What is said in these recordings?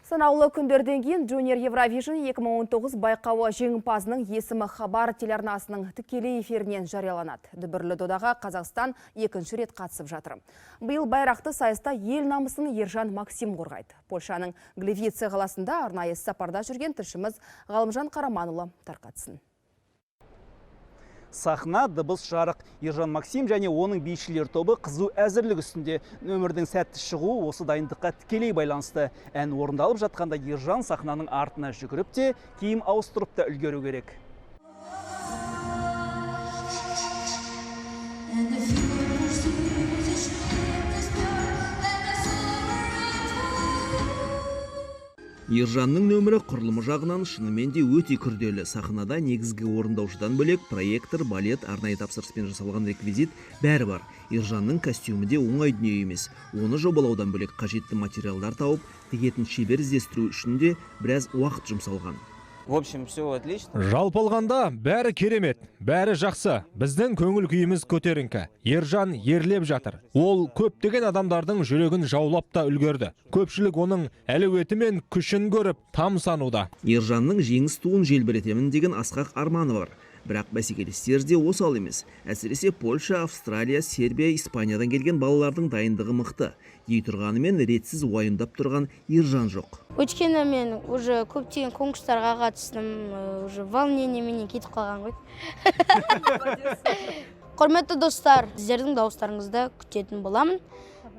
Санаулы күндерден кейін Junior Eurovision 2019 байқауы жеңімпазының есімі Хабар телеарнасының тікелей эфирінен жарияланады. Дүбірлі додаға Қазақстан екінші рет қатысып жатыр. Биыл байрақты сайыста ел намысын Ержан Максим қорғайды. Польшаның Гливице қаласында арнайы сапарда жүрген тілшіміз Ғалымжан Қараманұлы тарқатсын. Сахна, дыбыс, жарық. Ержан Максим және оның бишілер тобы қызу әзірлік үстінде. Нөмірдің сәтті шығуы осы дайындыққа тікелей байланысты. Ән орындалып жатқанда Ержан сахнаның артына жүгіріп те, киім ауыстырып та үлгеру керек. Ержанның нөмірі құрылымы жағынан шынымен де өте күрделі. Сахнада негізгі орындаушыдан бөлек проектор, балет, арнайы тапсырыспен жасалған реквизит бәрі бар. Ержанның костюмі де оңай дүние емес. Оны жобалаудан бөлек қажетті материалдар тауып, тігетін шебер іздестіру үшін де біраз уақыт жұмсалған. В общем, все отлично. Жалпы алғанда бәрі керемет, бәрі жақсы. Біздің көңіл күйіміз көтеріңкі. Ержан ерлеп жатыр. Ол көптеген адамдардың жүрегін жаулап та үлгерді. Көпшілік оның әлеуеті мен күшін көріп тамсануда. Ержанның жеңіс туын желбіретемін деген асқақ арманы бар. Бірақ бәсекелестер де осал емес. Әсіресе Польша, Австралия, Сербия, Испаниядан келген балалардың дайындығы мықты. Дей тұрғанымен ретсіз уайымдап тұрған Ержан жоқ. Өйткені мен уже көптеген конкурстарға қатыстым, уже волнение менен кетіп қалған ғой. Құрметті достар, сіздердің дауыстарыңызды күтетін боламын.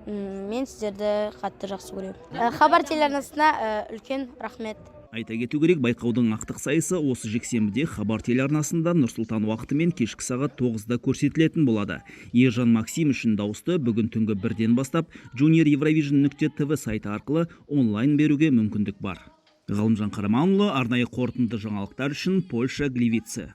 Мен сіздерді қатты жақсы көремін. Хабар телеарнасына үлкен рахмет. Айта кету керек, байқаудың ақтық сайысы осы жексенбіде Хабар телеарнасында Нұрсұлтан уақытымен кешкі сағат 9-да көрсетілетін болады. Ержан Максим үшін дауысты бүгін түнгі 1-ден бастап Junior Eurovision .tv сайты арқылы онлайн беруге мүмкіндік бар. Ғалымжан Қараманұлы, арнайы қорытынды жаңалықтар үшін Польша, Гливице.